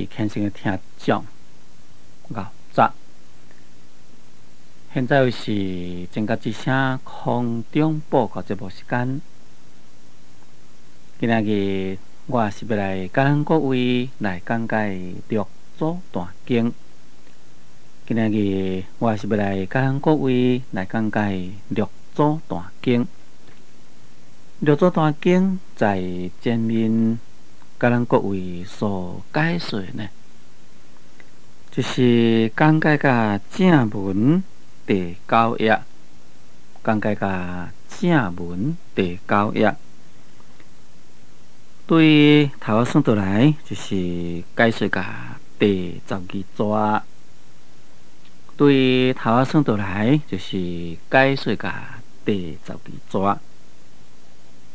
位虔誠的聽眾，𠢕早。現在是正覺之聲空中報告節目時間。今仔日我是欲來佮咱各位來講解六祖壇經。今仔日我是欲來佮咱各位來講解六祖壇經。六祖壇經在前面佮咱各位所解說呢，就是講解甲正文第九頁，講解甲正文第九頁。對頭仔算倒來，就是解說甲第十二逝。對頭仔算倒來，就是解說甲第十二逝，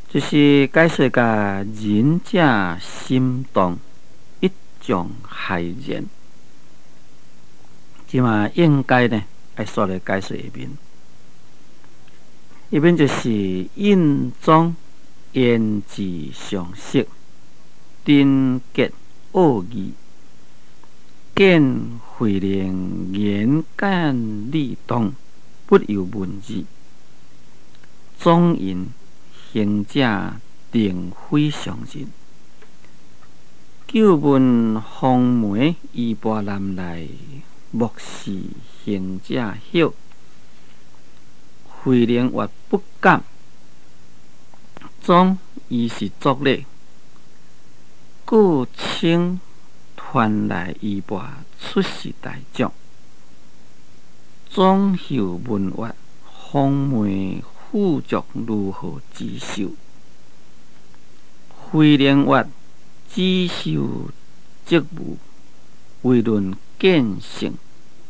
就是解說甲仁者心動，一眾駭然。這馬應該呢，愛煞來解說下面，下面就是印宗言辭常識，貞潔奧義，見慧能言簡理動，不宥文字，總引行者定非常人。究問黃梅衣缽南來，莫是行者曉？慧能曰不敢。總伊是作禮，故稱傳來衣缽出示大眾。總又問曰：黃梅富足如何知受？慧能曰：只受則無，唯論見性，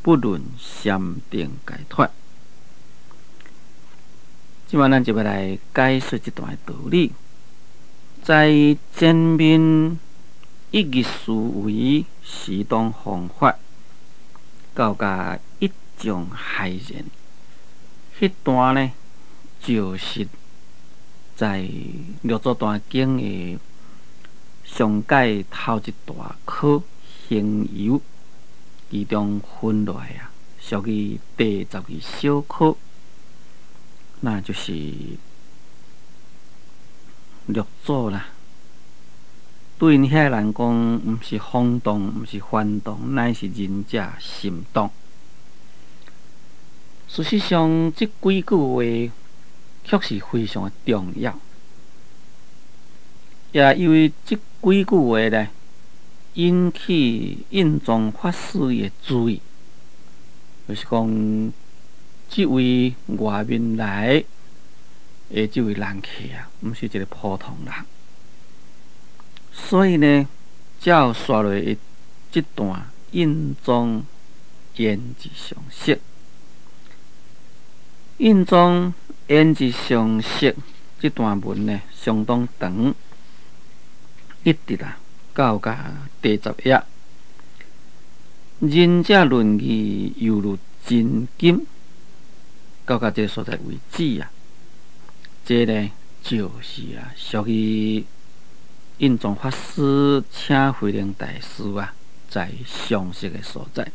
不論禪定解脫。這馬咱就欲來解說這段的道理，在前面一日思維時當方法，到甲一眾駭然，彼段呢，就是在六祖壇經的上解頭一大科行由，其中分落來啊，屬於第十二小科。那就是六祖啦。對𪜶遐人講，毋是風動，毋是幡動，乃是仁者心動。事實上，這幾句話確實非常的重要。也因為這幾句話呢，引起印宗法師的注意，就是講，這位外面來的這位人客啊，毋是一個普通人，所以呢，才有煞落的這段印宗言辭常識。印宗言辭常識這段文呢，相當長，一直啊到甲第十頁。仁者論義猶如真金。到甲這个所在為止啊，這个呢就是啊，屬於印宗法師請慧能大師啊，在相識的所在，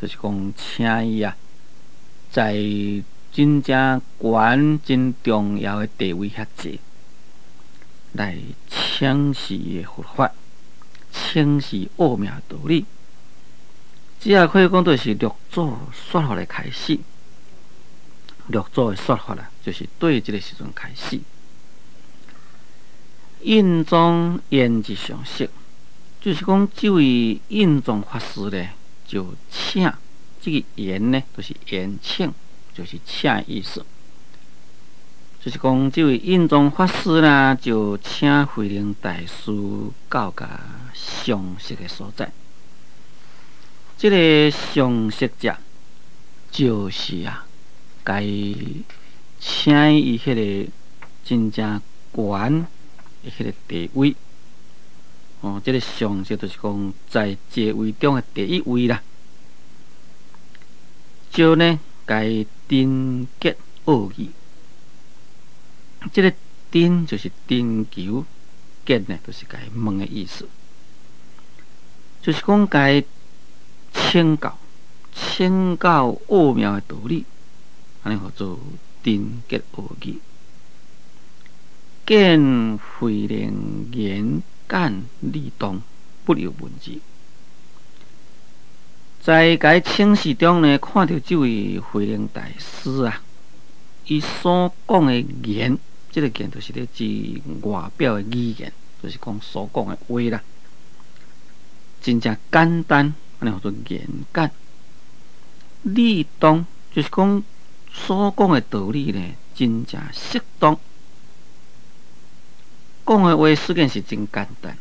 就是講請伊啊，在真正懸真重要的地位遐坐，來請示伊的佛法，請示奧妙道理。這也可以講就是六祖說法的開始。六祖的說法啦，就是對這个時陣開始。印宗言辭常識，就是講這位印宗法師咧，就請這个言呢，就是言請，就是請的意思。就是講這位印宗法師啦，就請慧能大師到共相識的所在。這个相識者，就是啊，共請伊彼个真正懸的彼个地位，哦，這个相識就是講在座位中的第一位啦。就呢，共貞潔奧義，這个貞就是徵求，潔呢就是共問的意思。就是講共伊請教，請教奧妙的道理，按呢號做貞潔奧義。見慧能言簡理當，不宥文字。在共伊請示中呢，看著這位慧能大師啊，伊所講的言，這个言就是咧指外表的語言，就是講所講的話啦，真正簡單，按呢號做言簡。理當就是講所講的道理呢，真正適當。講的話雖然是真簡單，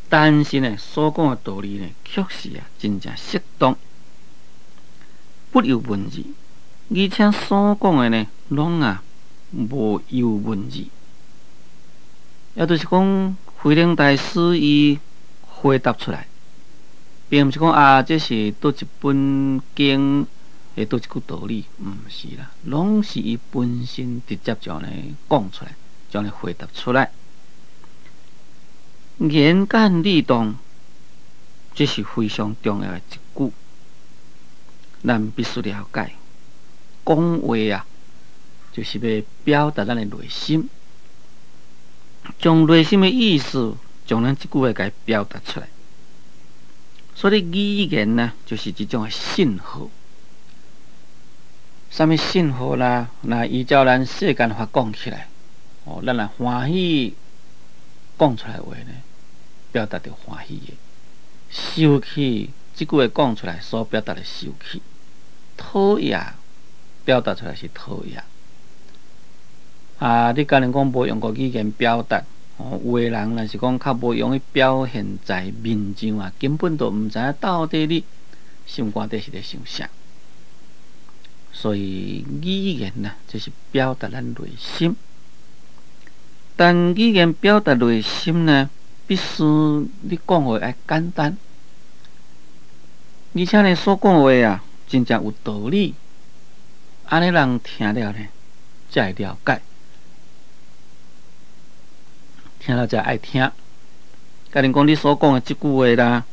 但是呢，所講的道理呢，確實啊，真正適當，不宥文字，而且所講的呢，攏啊無宥文字，也就是講，慧能大師伊回答出來，並毋是講啊，這是佗一本經的佗一句道理，毋是啦，攏是伊本身直接就按呢講出來。將你回答出來，言簡理當，這是非常重要的一句。咱必須了解，講話啊，就是欲表達咱的內心，將內心的意思，將咱這句話共表達出來。所以語言呢，就是一種的信號。啥物信號啦？若依照咱世間法講起來。哦，咱若歡喜講出來話呢，表達著歡喜的；生氣，這句話講出來所表達的生氣；討厭，表達出來是討厭。啊，你敢若講無用過語言表達，哦，有的人若是講較無容易表現在面上啊，根本就毋知影到底你心肝底是咧想啥。所以語言啊，就是表達咱內心。但語言表達內心呢，必須你講話愛簡單，而且呢所講話啊，真正有道理，按呢人聽了呢，才會了解，聽了才愛聽。假如講你所講的這句話啦，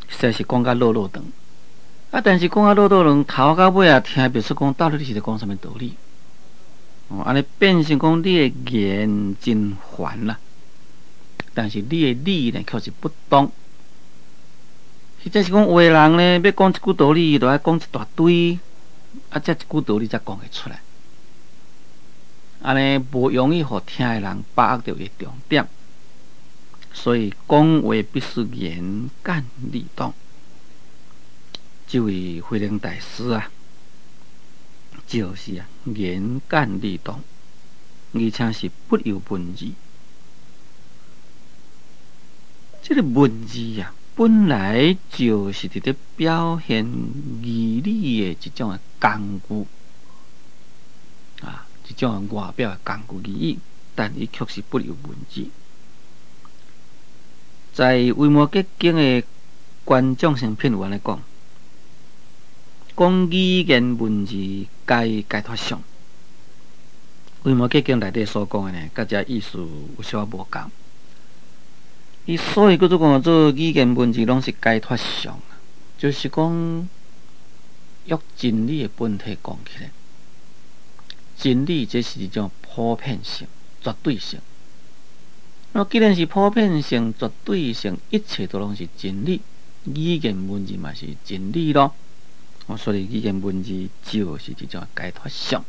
實在是講甲落落長，啊，但是講甲落落長，頭到尾也聽袂出講到底你是咧講啥物道理。哦，按呢變成講你的言真煩啦，但是你的理呢，卻是不當。或者是講有的人呢，欲講一句道理，就愛講一大堆，啊，才一句道理才講會出來。按呢無容易予聽的人把握著伊的重點，所以講話必須言簡理當。這位慧能大師啊，就是啊，言簡理當，而且是不宥文字。這个文字啊，本來就是佇咧表現義理的一種的工具，啊，一種外表的工具而已，但伊卻是不宥文字。在《維摩詰經》的觀眾生品有按呢講。講語言文字皆解脫相，維摩詰經內底所講的呢，佮這意思有小可無仝。伊所以叫做講做語言文字攏是解脫相，就是講用真理的本體講起來，真理這是一種普遍性、絕對性。那既然是普遍性、絕對性，一切都攏是真理，語言文字嘛是真理咯。所以語言文字就是一種解脫相，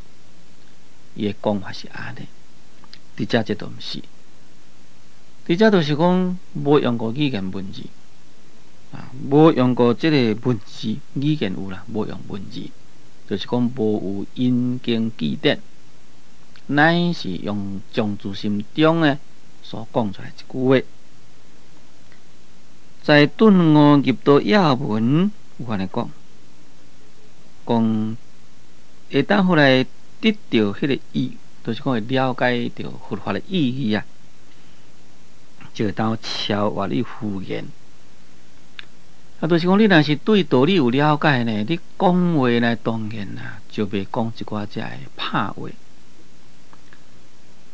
伊的講法是按呢。佇遮這都毋是，佇遮就是講無用過語言文字，啊，無用過這个文字，語言有啦，無用文字，就是講無有引經據典，乃是用將自心中的所講出來一句話，在頓悟入道要文有按呢講。講會當予來得著彼个意，就是講會了解著佛法的意義啊，就會當超越你敷衍。啊，就是講你若是對道理有了解呢，你講話呢當然啊，就袂講一寡遮的拍話。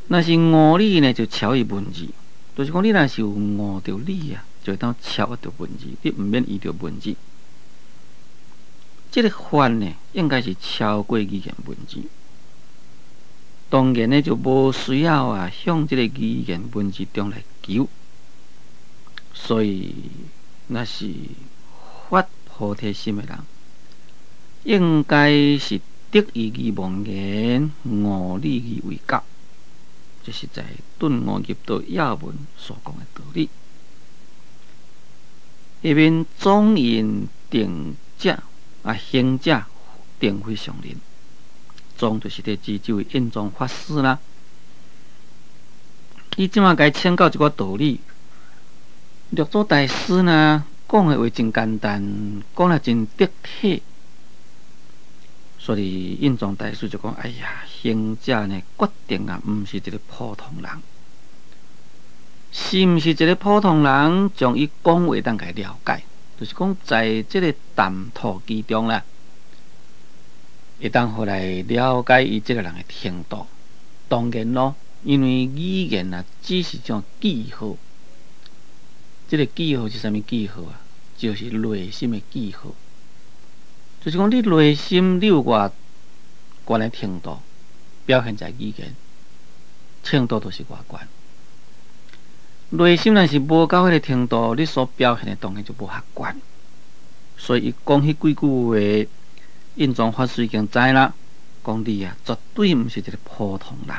若是悟理呢，就超越文字，就是講你若是有悟著理啊，就會當超越著文字，你毋免依著文字。這个法呢，應該是超過語言文字。當然呢，就無需要啊，向這个語言文字中來求。所以，若是發菩提心的人，應該是得以語忘言，悟理而為覺。這是在頓悟入道要文所講的道理。下面總引定者啊，行者定非常人，總就是佇指這位印宗法師啦。伊這馬共伊請教一寡道理，六祖大師呢講的話真簡單，講得真得體，所以印宗大師就講：哎呀，行者呢決定啊，毋是一个普通人，是毋是一个普通人？將伊講話當共伊了解，就是講在這个談吐之中啦，會當予來了解伊這个人的程度。當然咯，因為語言啊，只是種記號。這个記號是啥物記號啊？就是內心的記號。就是講你內心你有偌懸的程度，表現在語言程度就是偌懸。內心若是無到彼个程度，你所表現的當然就無遐懸。所以伊講彼幾句話，印宗法師已經知啦，講你啊，絕對毋是一个普通人。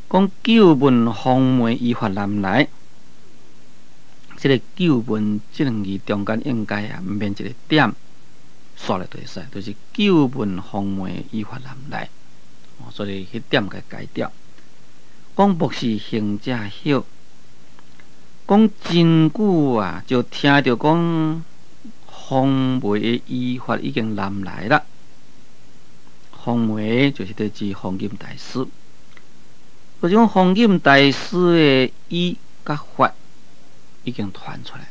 講久聞方梅衣法南來，這个久聞這兩字中間應該啊，毋免一个點，煞來就會使，就是久聞方梅衣法南來，所以彼點共改掉。講莫是行者曉，講真久啊，就聽著講方梅的衣法已經南來啦。方梅就是佇指弘忍大師，就是講弘忍大師的衣佮法已經傳出來，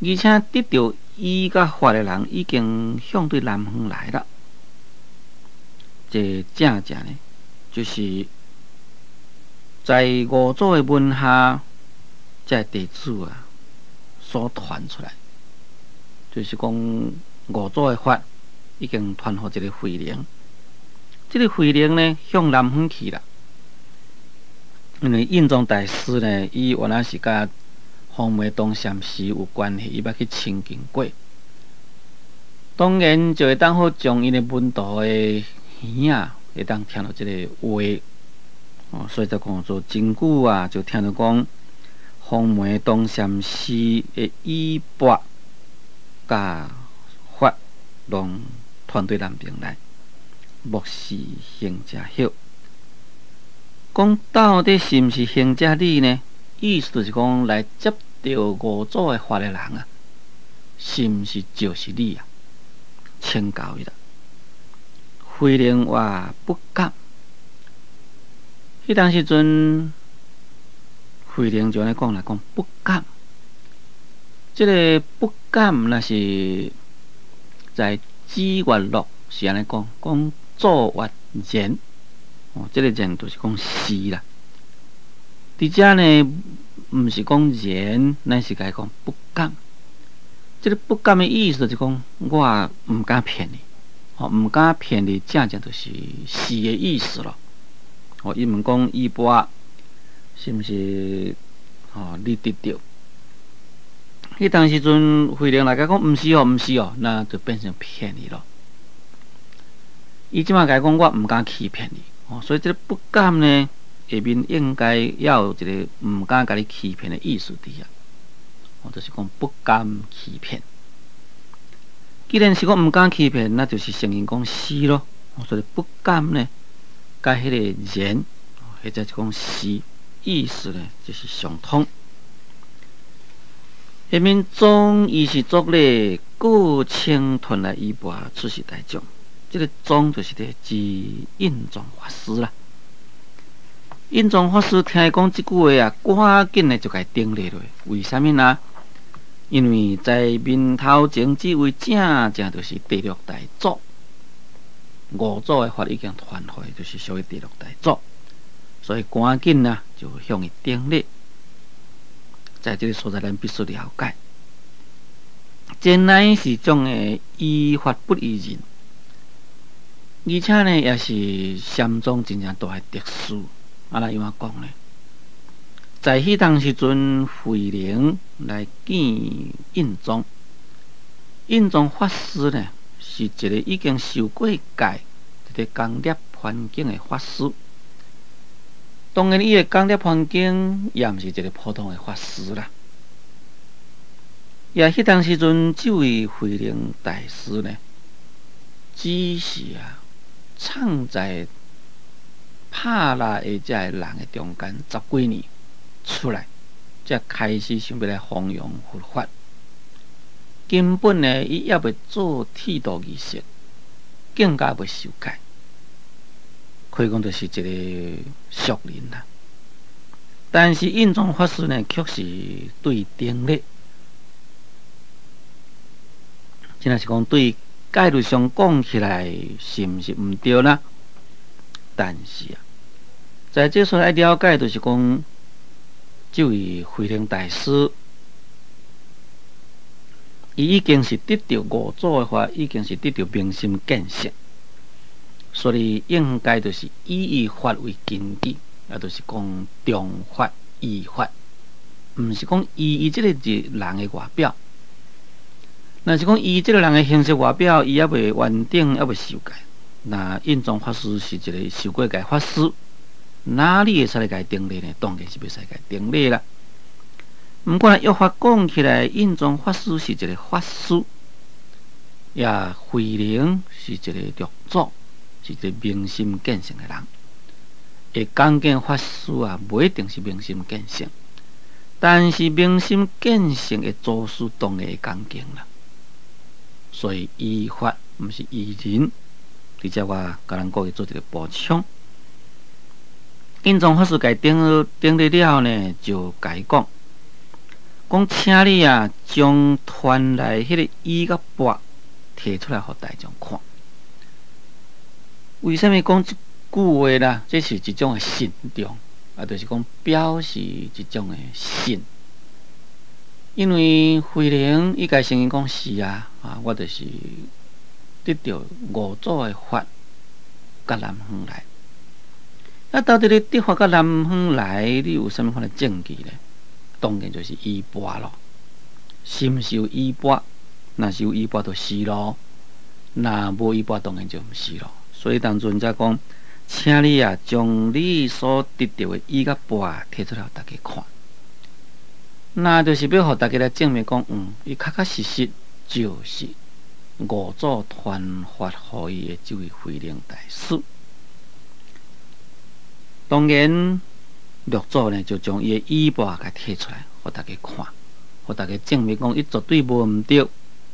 而且得著衣佮法的人已經向對南方來啦。這正正呢，就是在五祖的門下，這弟子啊所傳出來，就是講五祖的法已經傳予這个慧能，這个慧能呢向南方去啦。因為印宗大師呢，伊原來是佮方梅東禪寺有關係，伊捌去親近過，當然就會當好將𪜶的門徒的耳仔會當聽著這个話，哦，所以才講做真久啊，就聽著講方梅東禪寺的衣缽佮法攏傳對南邊來，莫是行者曉。講到底是毋是行者你呢？意思就是講來接著五祖的法的人啊，是毋是就是你啊？請教伊啦。慧能話不敢。彼當時陣，慧能就按呢講啦，講不敢。這个不敢，若是在指月錄是按呢講，講祖曰然。哦，這个然就是講是啦。佇遮呢，毋是講然，咱是共伊講不敢。這个不敢的意思就是講，我毋敢騙你，哦，毋敢騙你，正正就是是的意思咯。哦，伊問講衣缽是毋是哦？你得著？彼當時陣，慧能來共講，毋是哦，毋是哦，那就變成騙你咯。伊這馬共伊講，我毋敢欺騙你，哦，所以這个不敢呢，下面應該要有一个毋敢共你欺騙的意思佇遐，哦，就是講不敢欺騙。既然是講毋敢欺騙，那就是承認講是咯。所以不敢呢，佮彼个然，或者是講是，意思呢就是相通。下面總伊是作禮，過請傳來衣缽出示大眾。這个總就是佇指印宗法師啦。印宗法師聽伊講這句話啊，趕緊的就共伊頂禮落。為啥物呢？因為在面頭前這位正正就是第六大祖，五祖的法已經傳予，就是屬於第六大祖，所以趕緊啊就向伊頂禮。在這个所在，咱必須了解，這乃是種的依法不依人，而且呢，也是禪宗真正大的特殊。按怎樣講呢？在彼當時陣，慧能來見印宗，印宗法師呢，是一个已經受過戒、佇咧講涅槃經的法師。當然，伊會講涅槃經，也毋是一个普通的法師啦。也彼當時陣，這位慧能大師呢，只是啊，藏在拍蠟的這个人的中間十幾年出來，才開始想欲來弘揚佛法。根本呢，伊猶未做剃度儀式，更加未受戒，可以講就是一个俗人啦。但是印宗法師呢，卻是對頂禮，真若是講對戒律上講起來，是毋是毋對啦？但是啊，在這所愛了解，就是講，這位慧能大師，伊已經是得著五祖的法，已經是得著明心見性，所以應該就是以伊法為根基，也就是講重法依法，毋是講依伊這個人的外表。若是講伊這個人的形式外表，伊猶未完整，猶未受戒。那印宗法師是一个受過戒法師，哪裡會使來共伊頂禮呢？當然是袂使共伊頂禮啦。毋過若依法講起來，印宗法師是一个法師，也慧能是一個六祖，是一个明心見性的人。會講經法師啊，無一定是明心見性，但是明心見性的祖師當然會講經啦。所以依法毋是依人，佇遮我共咱各位做一个補充。印宗法師共伊頂頂禮了後呢，就共伊講，講請你啊，將傳來彼个衣佮缽提出來，予大眾看。為啥物講這句話啦？這是一種的慎重，啊，就是講表示一種的信。因為慧能伊共承認講是啊，啊，我就是得著五祖的法，佮南方來。啊，到底你得法佮南方來，你有啥物款的證據呢？當然就是衣缽咯，是毋是有衣缽？若是有衣缽就是咯，若無衣缽當然就毋是咯。所以當陣才講，請你啊，將你所得著的衣佮缽提出來，予大家看。那就是欲予大家來證明講，伊確確實實就是五祖傳法予伊的這位慧能大師。當然，六祖呢就將伊的衣缽共提出來，予大家看，予大家證明講，伊絕對無毋對，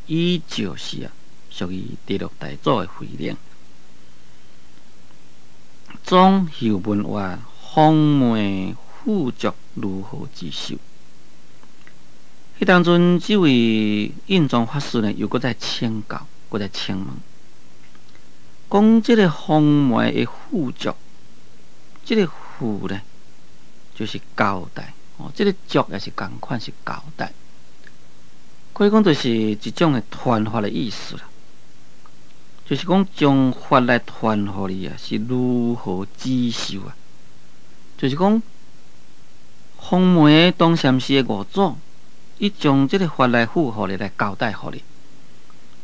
伊就是啊，屬於第六代祖的慧能。宗又問話，方梅付囑如何指授？彼當陣，這位印宗法師呢，又閣再請教，閣再請問，講這个方梅的付囑，這个付呢，就是交代哦，這个囑也是仝款是交代，可以講就是一種的傳法的意思啦，就是講將法來傳予你啊，是如何指授啊？就是講方梅當禪師的五祖。伊將這个法來付予你，來交代予你，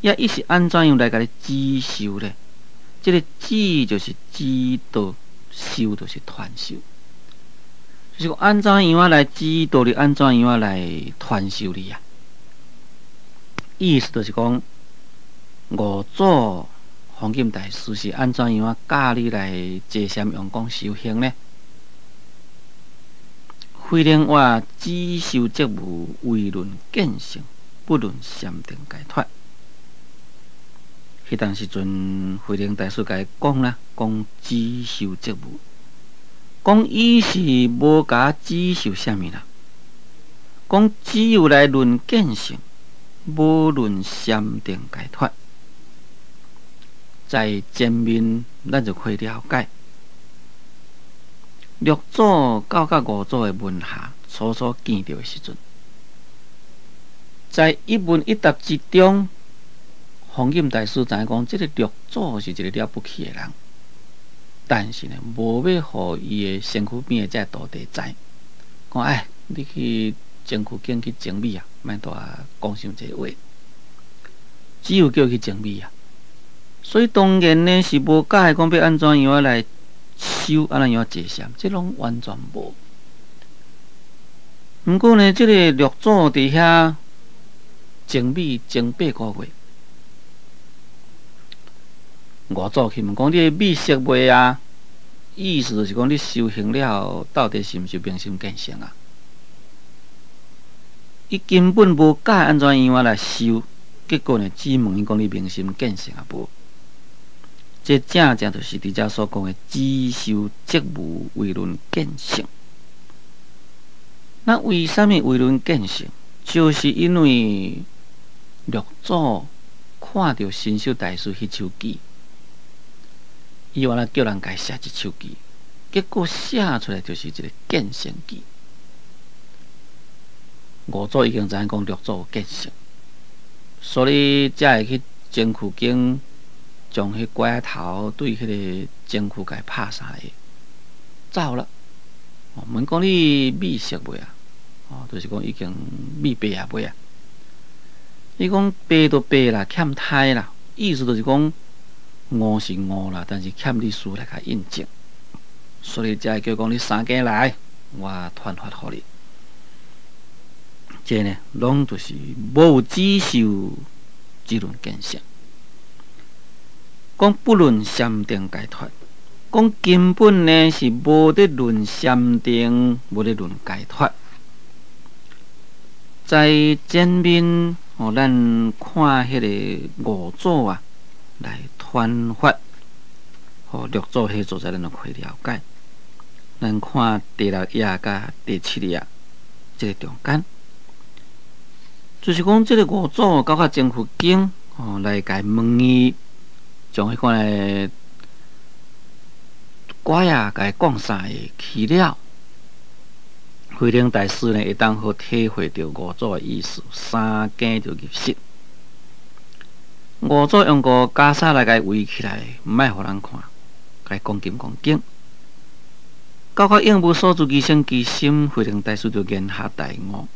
也伊是按怎樣來共你指授咧？這个指就是指導，授就是傳授，就是講按怎樣仔來指導你，按怎樣仔來傳授你啊？意思就是講，五祖弘忍大師是按怎樣仔教你來坐禪用功修行呢？慧能話只修則無，唯論見性，不論禪定解脫。彼當時陣，慧能大師共伊講啦，講只修則無，講伊是無共指授啥物啦，講只有來論見性，無論禪定解脫。在前面，咱就可以了解。六祖到佮五祖的門下，初初見著的時陣，在一問一答之中，弘忍大師知影講，這个六祖是一个了不起的人，但是呢，無欲予伊的身軀邊的這个徒弟知，講哎，你去清虛宮去整米啊，莫帶講傷濟話，只有叫伊去整米啊。所以當然呢是無教伊講欲按怎樣來修，按怎樣坐禪，這攏完全無。毋過呢，這个六祖佇遐整米整8個月，五祖去問講你的米熟未啊？意思就是講你修行了後，到底是毋是明心見性啊？伊根本無教按怎樣來修，結果呢，只問伊講你明心見性啊無？這正正就是佇遮所講的只修則無唯論見性。那為啥物唯論見性？就是因為六祖看著神秀大師彼手偈，伊原來叫人共伊寫一手偈，結果寫出來就是一个見性偈。五祖已經知影講六祖有見性，所以才會去清虛宮將彼拐仔頭對彼个清虛共拍三个走了。問講你米熟未啊？哦，就是講已經米白啊未啊？伊講白就白啦，欠胎啦，意思就是講悟是悟啦，但是欠你師來共印證，所以才會叫講你三更來，我傳法予你。這呢，攏就是無只修只論見性，講不論禪定解脫，講根本呢是無咧論禪定，無咧論解脫。在前面，哦，咱看彼个五祖啊，來傳法，予六祖彼所在，咱就可以了解。咱看第六頁佮第七頁，這个中間，就是講這个五祖到較清虛宮，哦，來共伊問伊，將彼款的拐仔共伊摃三下去了。慧能大師呢，會當好體會著五祖的意思，三更就入室。五祖用個袈裟來共伊圍起來，毋愛予人看，共伊講金剛經。到較應無所住而生其心，慧能大師就言下大悟，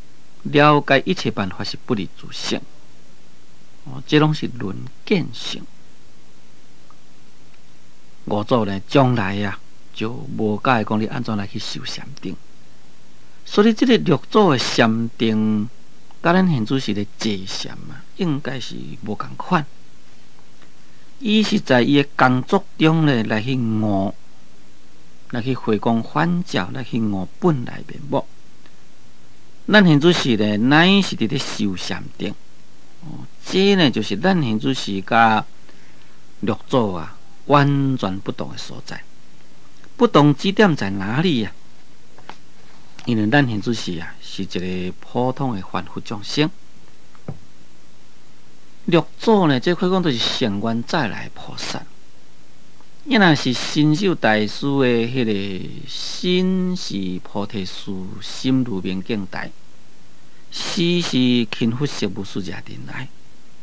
了解一切萬法是不離自性。哦，這攏是論見性。五祖呢，將來啊，就無教伊講你按怎來去修禪定。所以，這个六祖的禪定，佮咱現在是咧坐禪啊，應該是無仝款。伊是在伊的工作中咧來去悟，來去回光返照，來去悟本來面目。咱現在是咧，乃是佇咧修禪定。哦，這呢就是咱現在是佮六祖啊完全不同的所在。不同之點在哪裡呀？因為咱現在是啊，是一个普通的凡夫眾生。六祖呢，這可以講都是乘願再來菩薩。伊若是神秀大師的彼个身是菩提樹，心如明鏡台，師是勤拂拭無須遮塵來。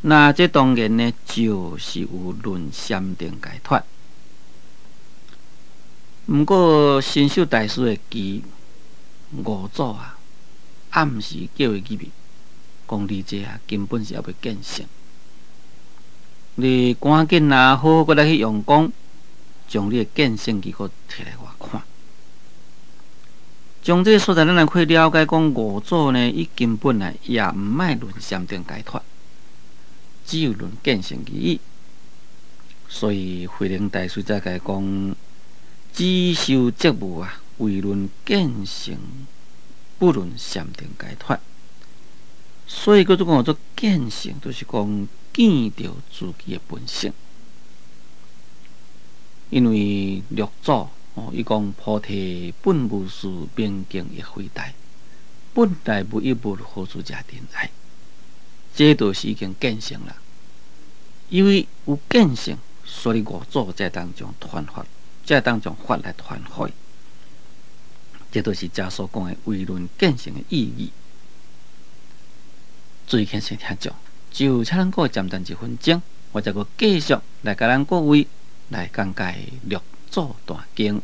那這當然呢，就是有論禪定解脫。毋過神秀大師的偈，五祖啊，暗時叫伊入去，講你這啊根本是猶未見性。你趕緊啊，好好閣來去用功，將你的見性偈閣提來我看。從這个所在，咱來可以了解講五祖呢，伊根本啊也毋愛論禪定解脫，只有論見性而已。所以慧能大師才共伊講，只修則無啊，唯論見性，不論禪定解脫。所以閣做講做見性，就是講見著自己的本性。因為六祖哦，伊講菩提本無樹，明鏡亦非台，本來無一物，何處惹塵埃？這就是已經見性啦。因為有見性，所以五祖才會當將傳法，才會當將法來傳予伊。這就是遮所講的唯論見性的意義。尊敬的聽眾，就請咱各位暫停一分鐘，我再閣繼續來共咱各位來講解六祖壇經。